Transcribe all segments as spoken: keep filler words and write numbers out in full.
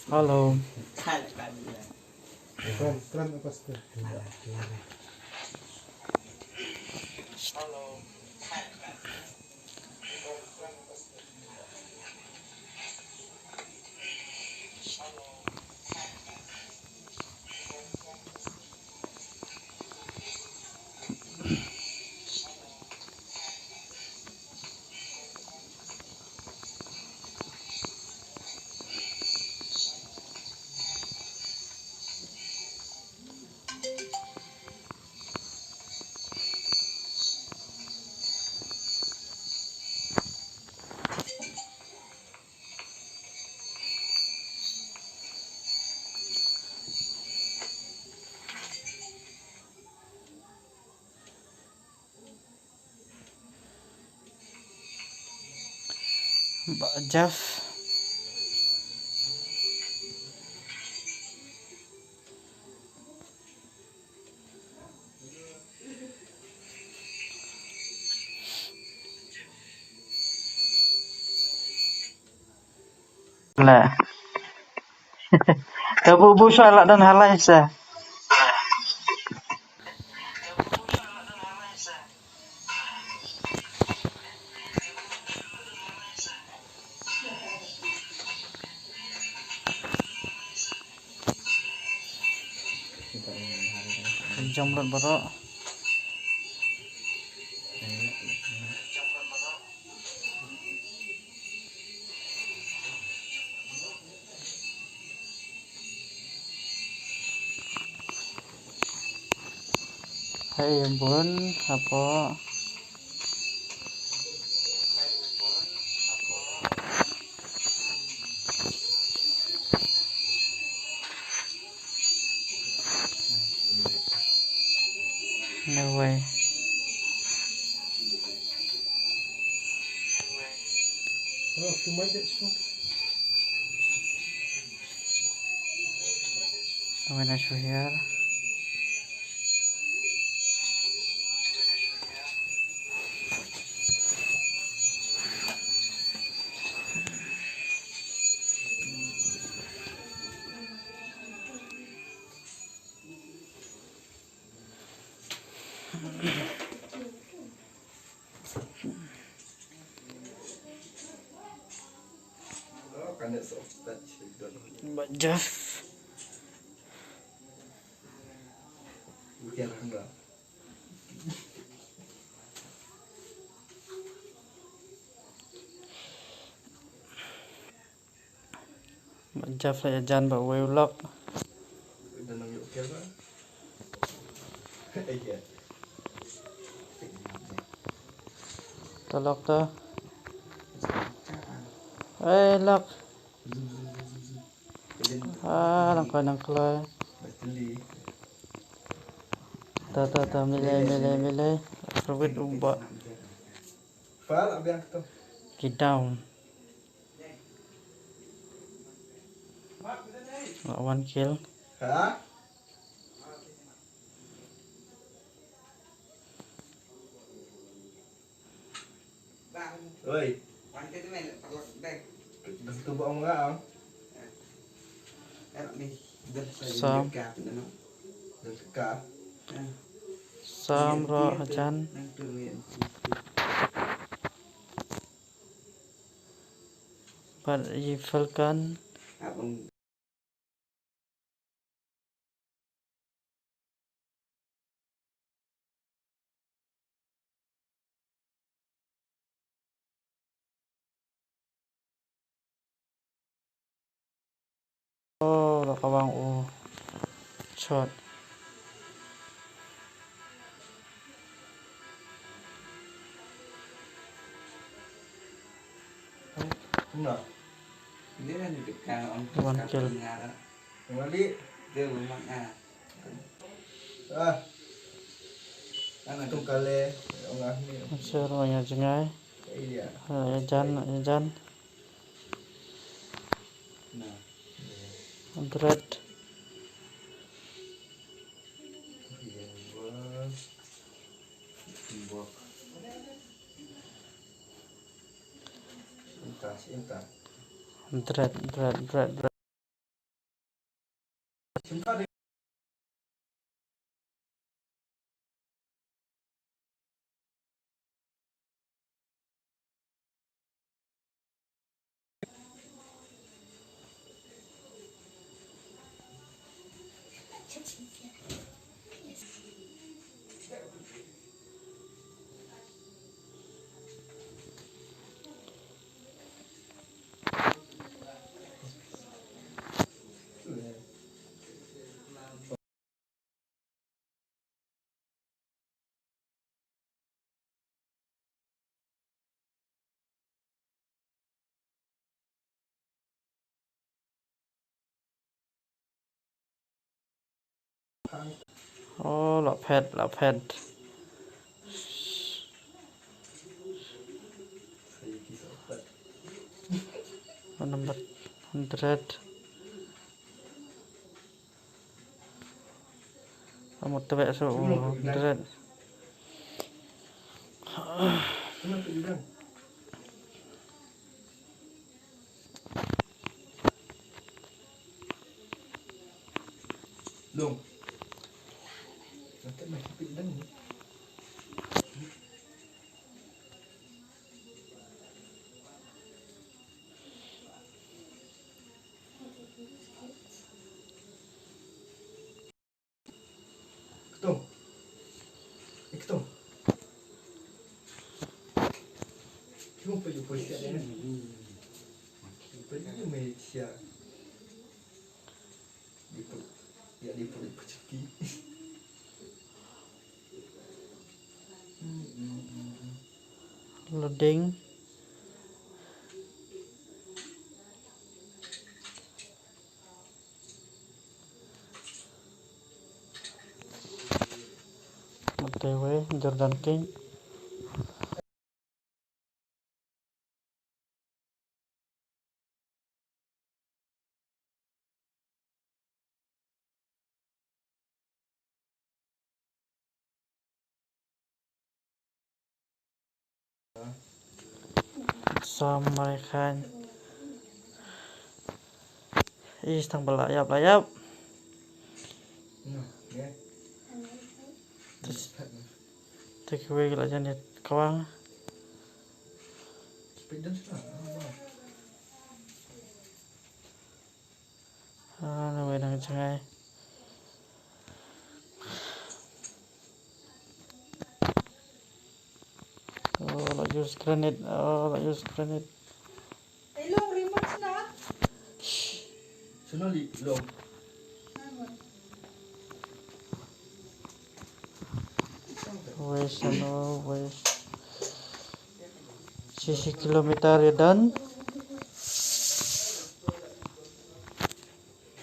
Hello. Bah Jeff. Le. Te bu bu sha la don halai sa. Jam lut baroh. Hai bun hapo. No way. When I show here. Bah Jeff. Bah Jeff la ïajan bad uwei u lok. To lok to. Eh, lok. Ah, nang kloi, nang kloi. To, to, to, milei, milei, milei. Ruwit u bah. Ki down. One kill. Oi. Sam. Sam ro hajan. Bad i Falcon. Oh, la ka wang u shot. One kill. Ah. Tung kale, ong ah ni. Sir, wan ïa jngai. Iya. Ah, ïa jan, ïa jan. Hundred. Inta, inta. Dread, dread, dread, dread. Oh, la phet, la phet. Number hundred. Amo tebek so, oh, hundred. Kto. Eh, kto. Cuma pergi polisi ada kan? Pergi Malaysia. Di pu-, ya, di pu-, di Pejeti. Loading. Mataiwei, Jordan King. Sam Marekhan. Ih, tang ba la ïap, la ïap. Te, te kiwei ki la jan ïa kawang. Ah, na wei nang jngai. Oh, la use grenade. Oh, la use grenade. Shh. Shano li long. Wei, shano, wei. Shi, shi kilometer ïa don.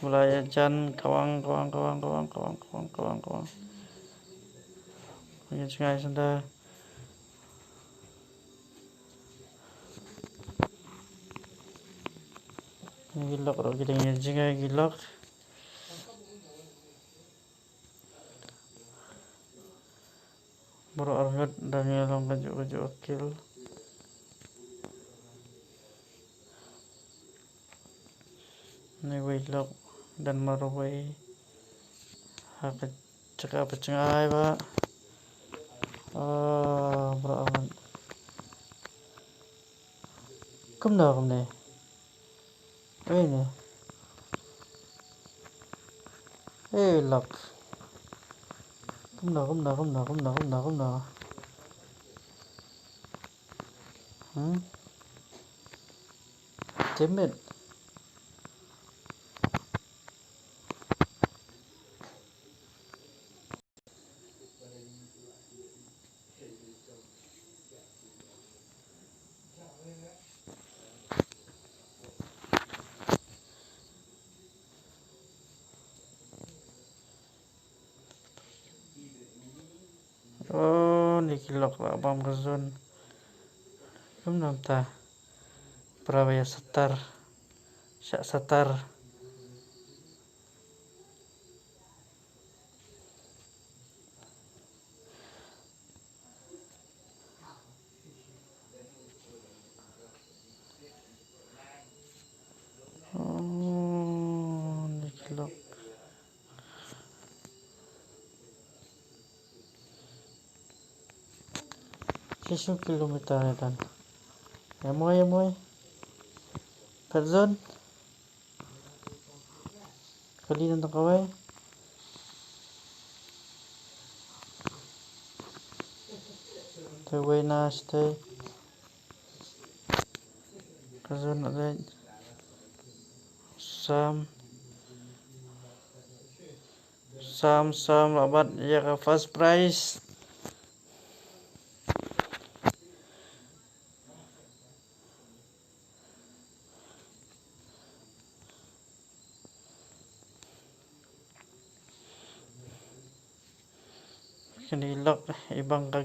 Mula ïa jan kawang, kawang, kawang. Ïa jngai senda. Ïa ki lok ruh ki dang ïa jngai ki lok. Baroh arngut dang ïa long kajuh kajuh kill. Ni wei lok don marwei. Ha ka jaka ba jngai ba. Ah, baroh arngut. Kumno kumne. Ei ne. Ei lok. Kumno, kumno, kumno, kumno, kumno, kumno. Hmm? Damn it. Oh, ni ki lok la bam ka zone. Kumno mynta. Pra ba ïa satar. Shah satar. Shisha kilometer ïa dan. Ïa moi, ïa moi. Phet zone. Kali na kawei. Te wei na stay. Ka zone na leit. Sam. Sam, sam, la bat ïa ka first prize. Kine ki lok, i bang ka,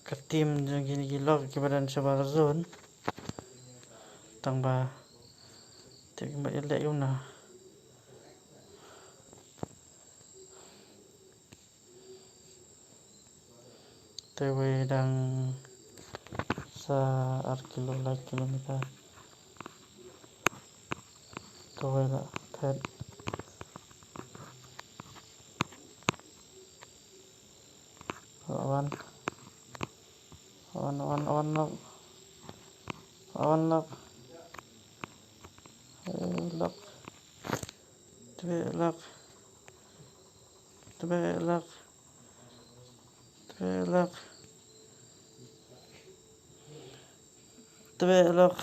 ka team jong kine ki lok kiba don shabar zone. Tang ba te ki mut ïaleh kumno. Te wei dang sa ar kilo, lai kilometer. Te wei la phet. Wan. Wan, wan, wan lok. Wan lok. Eh, lok. Tebeh lok. Tebeh lok. Tebeh lok. Tebeh lok.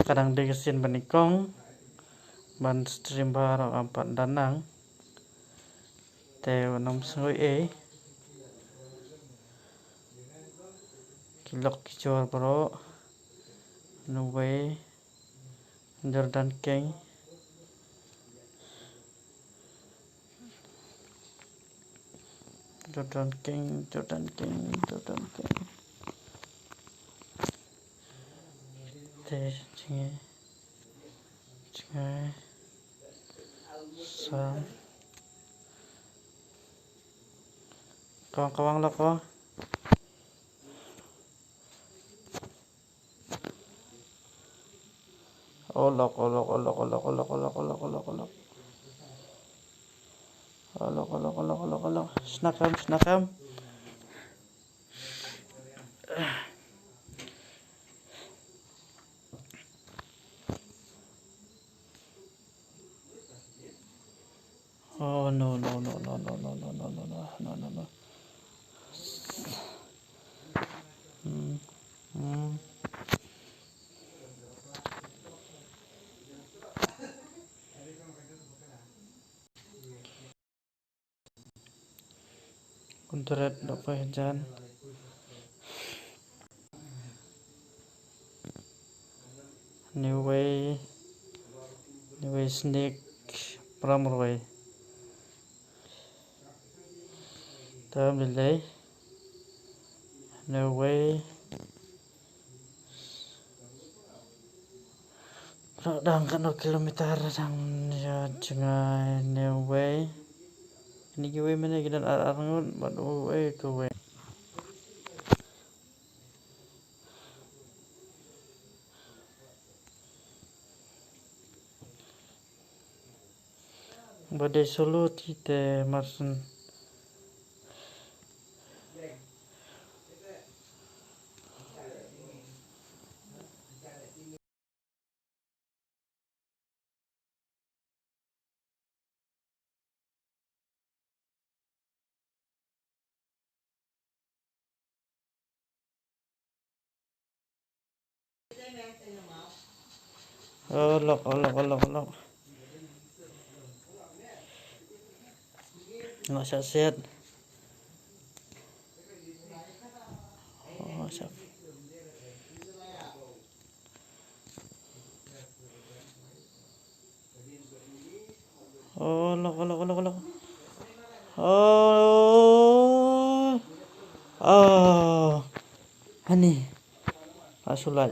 Ka dang dei ka sien ba nyngkong ban stream baroh, am pat dang nang. Te wat nym sngew ei. Ki lok ki jor baroh. Neway. Jordan King. Jordan King, Jordan King, Jordan King. Te jngai, jngai, sam. Kawang, kawang lok ko. O lok, o lok, o lok, o lok. O lok, o lok, o lok, o lok, o lok. Shna kam, shna kam. Oh, no, no, no. Hmm, hmm. Kynthret da poi hajan. Neway, Neway Snick, pram rwai. Tam lei lei. Neway. Dang katno kilometer dang ïa jngai, neway. Kine kiwei mynne ki don ar ar ngut bad uwei kawei. Ba dei solo te te marsan. O lok, o lok, o lok, o lok. Nga sa set. O sa. O lok, o lok, o lok, o lok. O. O. Hani. Asulai.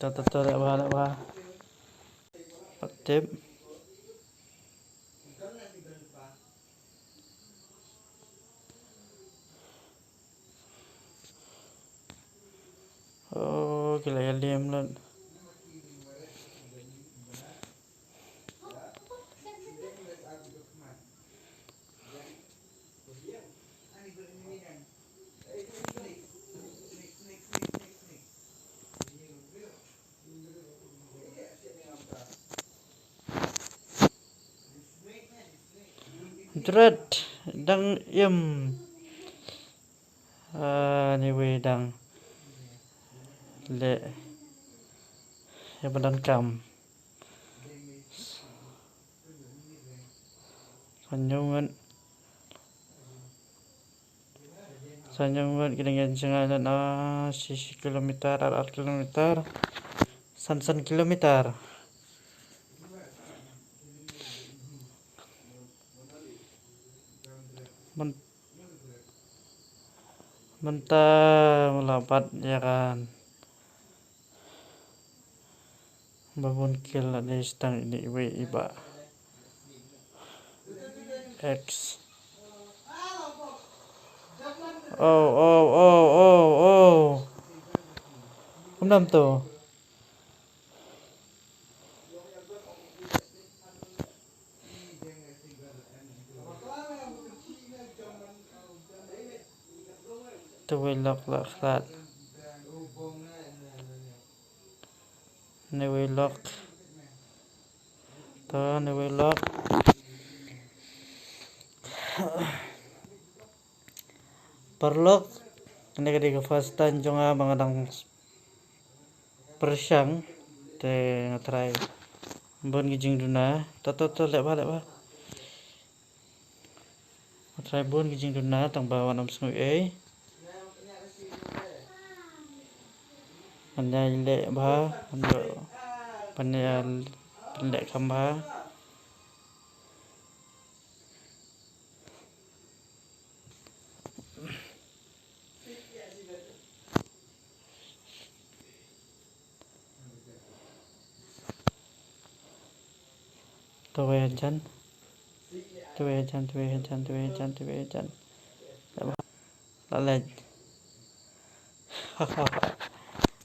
Ta ta ta, leh bha, leh bha. Pat tip. Ki la ïalim lut. Dret dang im. Ah, anyway, dang leh ïa ba donkam. Sa ñiew ngut. Sa ñiew ngut ki dang ïa jngai leh na shi shi kilometer, ar ar kilometer, san san kilometer. Myn-, mynta ma la bat ïa kan. Ba bun kill la dei tang ini iwei i bah. X. Oh, oh, oh, oh, oh. Kumno to? Te wei lok la khlad. Ne wei lok. To ne wei lok. Paralok, kane ka dei ka first time jong nga ba nga dang pyrshang, te nga try bun ki jingduna. To, to, to, leh bha, leh bha. Nga try bun ki jingduna tang ba wat nym sngew ei. Ban ïa leh bha, ban ïa, ban ïa leh kham bha. Te wei hajan. Te wei hajan, te wei hajan, te wei hajan, te wei hajan. La leh.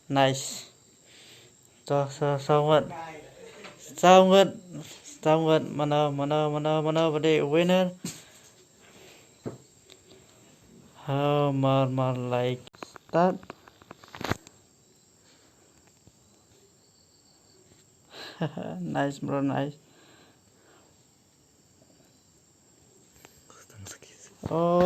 Nice. To, sa, saw ngut. Saw ngut. Saw ngut. Mano, mano, mano, mano ba dei winner? How mar mar like. Start. Nice, bro, nice. Oh,